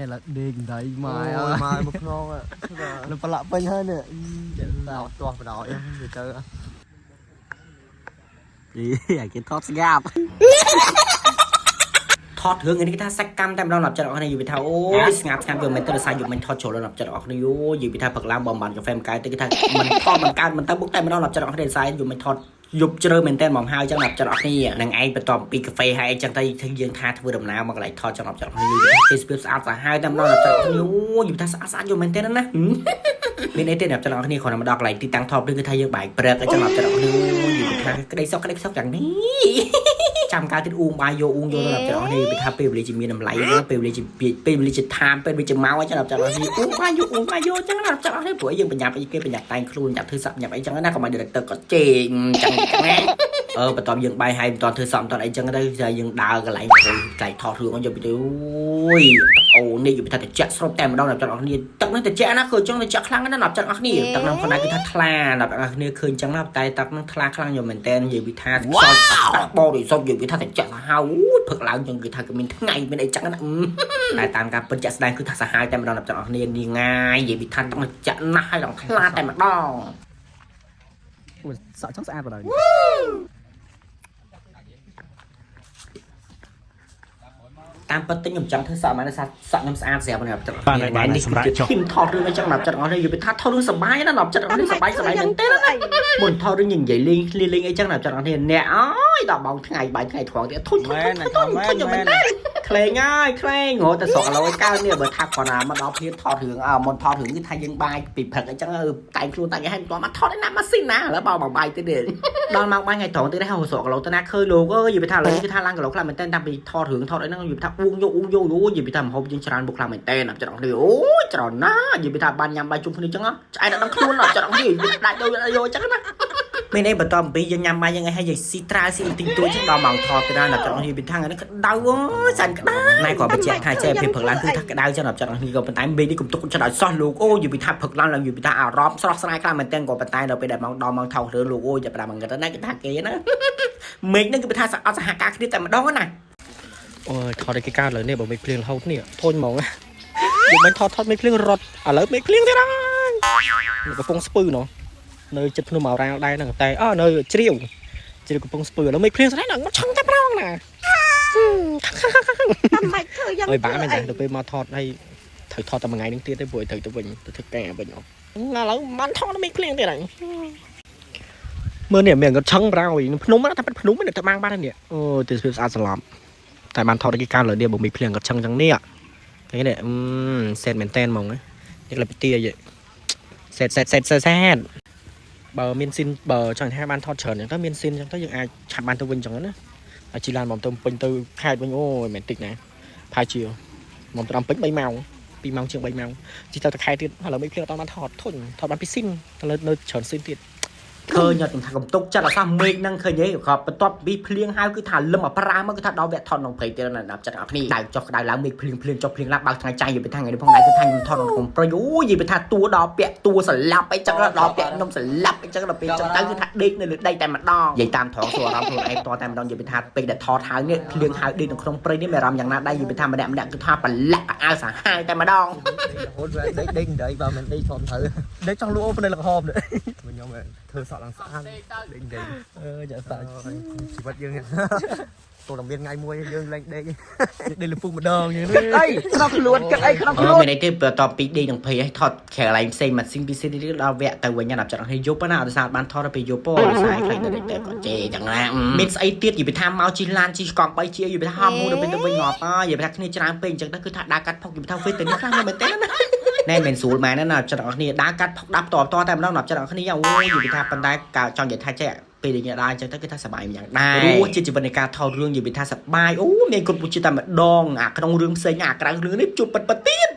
នេះឡើយដេកដៃម៉ែ អូ អើយ យម៉ែមកខ្នង លប្រឡាក់ពេញហើយនេះ តោះទាស់បដ ாய் ទៅទៅ អីអាគេថតស្ងាប់ថតរឿងនេះគេថាសាច់កម្មតែម្ដងដល់ចិត្តអស់គ្នាយល់ពីថាអូយស្ងាប់ស្ងាប់យកមិនទៅដោយសារយកមិនថតចូលដល់ចិត្តអស់គ្នាយោយល់ពីថាផឹកឡើងបំបានកាហ្វេមកែទៅគេថាមិនថតមិនកើតមិនទៅបុកតែម្ដងដល់ចិត្តអស់គ្នាដោយសារយកមិនថតយប់ជ្រៅមែនតើហ្មងហើយចឹងដល់ចិត្តអស់គ្នានឹងឯងបន្ទាប់ពីកាហ្វេហើយអីចឹងទៅយើងថាធ្វើដំណើរមកកន្លែងថតចឹងដល់ចិត្តអស់គ្នាយល់ពីថាទេសភាពស្អាតសាហាវតែម្ដងដល់ចិត្តអស់គ្នាអូយយល់ពីថាស្អាតស្អាតយកមែនតើណា មានអីទេអ្នកទាំងអស់គ្នាគ្រាន់តែមកដល់កន្លែងទីតាំងថតនេះគឺថាយើងបាយព្រឹកអញ្ចឹងអ្នកទាំងអស់គ្នាយល់ថាក្តីសុខក្តីសុខយ៉ាងនេះចាំកាលទៀតអ៊ូងបាយយកអ៊ូងយកដល់អ្នកទាំងអស់គ្នាពីថាពេលវេលាជាមានតម្លៃពេលវេលាជាពេលវេលាជាថាមពេលវេលាជាម៉ោងអញ្ចឹងអ្នកទាំងអស់គ្នាអ៊ូងបាយយកអ៊ូងបាយយកអញ្ចឹងអ្នកទាំងអស់គ្នាព្រោះយើងបញ្ញាប់អីគេបញ្ញាប់តែងខ្លួនញ៉ាប់ធ្វើសក់ញ៉ាប់អីចឹងណាកុំឲ្យ director គាត់ជេរអញ្ចឹងណាអឺបន្ទាប់យើងបាយហើយបន្ទាប់ធ្វើសក់បន្ទាប់អីចឹងទៅយើងដើរកន្លែងកន្លែងថតរឿងយកទៅអូយអូនេះយល់ថាតិចស្រូបតែម្ដងអ្នកទាំងអស់គ្នាទឹកនេះតិចណាគឺចឹងតិចខ្លាំងណាស់អ្នកទាំងអស់គ្នាទឹកហ្នឹងប៉ុន្តែគឺថាថ្លាអ្នកទាំងអស់គ្នាឃើញចឹងណាតែទឹកហ្នឹងថ្លាខ្លាំងយកមែនតើនិយាយពីថាខ្យល់តាក់បរិសុទ្ធនិយាយពីថាតិចសាហាវអូយផឹកឡើងចឹងគឺថាគឺមានថ្ងៃមានអីចឹងណាតែតាមការពិតជាក់ស្ដែងគឺថាសាហាវតែម្ដងអ្នកទាំងអស់គ្នានេះងាយនិយាយពីថាទឹកតិចណាស់ហើយដល់ថ្លាតែម្ដង សក់ចង់ស្អាតបណ្ដោយ តាមពិតទៅខ្ញុំចង់ធ្វើសក់មកដោយសារសក់ខ្ញុំស្អាតស្រាប់ណាស់ចិត្តថ្ងៃនេះគឺជាធីមថតរឿងអីចឹងដល់ចិត្តអស់នេះយល់ពីថាថតរឿងសបាយណាស់ដល់ចិត្តអស់នេះសបាយសបាយមែនទេណាមុនថតរឿងនិយាយលេងឃ្លាលេងអីចឹងដល់ចិត្តអស់នេះអ្នកអើយដល់បងថ្ងៃបាយថ្ងៃត្រង់ទៀតធុញធុញធុញធុញធុញមែនទេក្លែងហើយក្លែងរត់តែស្រកឡូយកើតនេះបើថាគាត់ណាមកដល់ភ្លាមថតរឿងអើមុនថតរឿងគឺថាយើងបាយពីព្រឹកអីចឹងតែងខ្លួនតែងឲ្យមិនមកថតឯណាម៉ាស៊ីនណាឥឡូវបោបងបាយទៀតដល់ម៉ោងបាយថ្ងៃត្រង់ទៀតហើយស្រកឡូទៅណាឃើញលោកអើយយល់ពីថាឥឡូវគឺថាឡើងគីឡូខ្លាំងមែនតើតាំងពីថតរឿងថតអីហ្នឹងយល់ពីថាអួងយកអួងយកយល់ពីថាមហូបយើងច្រើនបុកខ្លាំងមែនតើណាចិត្តអស់នេះអូយច្រើនណាស់យល់ពីថាបានញ៉ាំបាយជុំគ្នាចឹងឆ្អែតដល់ខ្លួនចិត្តអស់នេះដាច់យកយកចឹងណាមានអីបន្តអំពីយើងញ៉ាំបាយយ៉ាងអីហើយយើងស៊ីត្រាវស៊ីទីទួចឹងដល់ម៉ោងថតទៅណាដល់ចិត្តអស់នេះពីថាហ្នឹងក្តៅអូយសានក្តៅណែក៏បញ្ជាក់ថាចេះពេលព្រឹកឡើងគឺថាក្តៅចឹងដល់ចិត្តអស់នេះក៏ប៉ុន្តែមេនេះកុំទុកចិត្តឲ្យសោះលោកអូយយល់ពីថាព្រឹកឡើងឡើងយល់ពីថាអារម្មណ៍ស្រស់ស្រាយខ្លាំងមែនតើក៏ប៉ុន្តែដល់ពេលដែលម៉ោងដល់ម៉ោងថតរឿងលោកអូយចាប់ផ្ដើមងឹតណាគេថាគេណាមេឃហ្នឹងគឺថាអត់សហការគ្នាតែម្ដងណា អូយថតឲ្យគេកើតលើនេះបើមេឃភ្លៀងរហូតនេះធុញហ្មងយកមិនថតថតមេឃភ្លៀងរត់ឥឡូវមេឃភ្លៀងទៀតហើយកំពង់ស្ពឺណោះនៅចិត្តភ្នំអរ៉ាល់ដែរហ្នឹងតែអើនៅជ្រាវជ្រាវកំពង់ស្ពឺឥឡូវមេឃភ្លៀងស្ដាយណាស់មកឆឹងតែប្រងណា តាមមិនធ្វើយ៉ាង អើយបាក់មែនតែទៅពេលមកថតហើយត្រូវថតតែមួយថ្ងៃហ្នឹងទៀតទេព្រោះត្រូវទៅវិញទៅធ្វើការវិញអស់ឥឡូវបានថតមេឃភ្លៀងទៀតហើយមើលនេះមានគាត់ឆឹងប្រោយភ្នំណាតែភ្នំនេះតែបាងបាននេះអូទេសភាពស្អាតស្លប់តែបានថតឲ្យគេកើតលើនេះបើមេឃភ្លៀងគាត់ឆឹងចឹងនេះឃើញទេអឺសេតមែនតែនហ្មងនេះក្លិបទីអីសេតសេតសេតសេតសេតបើមានស៊ីនបើចង់ថាបានថតច្រើនចឹងទៅមានស៊ីនចឹងទៅយើងអាចឆាប់បានទៅវិញចឹងណាហើយជីឡានមកទៅពេញទៅខេត្តវិញអូយមិនតិចណាផាជាមកទៅដល់ពេញ3ម៉ោង2ម៉ោងជាង3ម៉ោងជីទៅទៅខេត្តទៀតឥឡូវមេឃភ្លៀងអត់បានថតធុញថតបានពីស៊ីនទៅនៅច្រើនស៊ីនទៀត ឃើញអត់ខ្ញុំថាកំទុកចិត្តអសោះមេឃហ្នឹងឃើញទេក៏បន្ទាប់ពីភ្លៀងហើយគឺថាលឹមអប្រាមកគឺថាដល់វគ្គថតក្នុងព្រៃទៀតណាដល់ចិត្តអស់គ្នាដៅចុះក្តៅឡើងមេឃភ្លៀងភ្លៀងចុះភ្លៀងឡើងបើកថ្ងៃចាញ់និយាយពីថាថ្ងៃនេះផងដែរគឺថាខ្ញុំថតក្នុងព្រៃអូយនិយាយពីថាតួដល់ពាក់តួស្លាប់អីចឹងដល់ពាក់ខ្ញុំស្លាប់អីចឹងដល់ពេលចឹងទៅគឺថាដេកនៅលើដីតែម្ដងនិយាយតាមត្រង់សួរអារម្មណ៍ខ្លួនឯងតតែម្ដងនិយាយពីថាពេលដែលថតហើយនេះភ្លៀងហើយដេកនៅក្នុងព្រៃនេះមានអារម្មណ៍យ៉ាងណាដែរនិយាយពីថាម្នាក់ម្នាក់គឺថាប្រឡាក់អាវសាហាវតែម្ដង រហូតដេកដេកដេកបើមិនដេកធំត្រូវ ដេកចង់លក់អូននៅលកហមនេះ ខ្ញុំធ្វើសក់ឡើងស្អាតដេកដេក អឺចាសាច់ ជីវិតយើង ទូតែមានថ្ងៃមួយយើងលែងដេក ដេកលពុកម្ដងយ៉ាងនេះ អីក្នុងខ្លួនគិតអីក្នុងខ្លួន អឺមានអីទេបន្ទាប់ពីដេកនឹងភ័យឲ្យថតក្រៅកន្លែងផ្សេងមកស៊ីងពីស៊ីនេះដល់វគ្គទៅវិញណាប់ចិត្តអស់គ្នាយប់ណាអត់សារបានថតដល់ពេលយប់ពោដោយសារខ្លាចដល់តែគាត់ជេរចឹងណាមានស្អីទៀតនិយាយពីថាមកជិះឡានជិះកង់3ជានិយាយពីថាហមមួយដល់ពេលទៅវិញងាប់ហើយនិយាយពីថាគ្នាច្រើនពេកអញ្ចឹងទៅគឺថាដើរកាត់ផុកនិយាយពីថាវិញទៅនេះខ្លាំងណាស់មែនទេណាណែមិនស្រួលមែនណាចិត្តអស់គ្នាដើរកាត់ផុកដាប់តបតតែម្ដងណាប់ចិត្តអស់គ្នាអូយនិយាយពីថាប៉ុន្តែកៅចង់និយាយថាចេះពេលដែលញ៉ាំដើរអញ្ចឹងទៅគឺថាសប្បាយម្យ៉ាងដែររស់ជាជីវិតនៃការថតរឿងនិយាយពីថាសប្បាយអូមានគ្រប់ពុជាតិតែម្ដងអាក្នុងរឿងផ្សេងអាក្រៅរឿងនេះជួបពិតពិតទៀត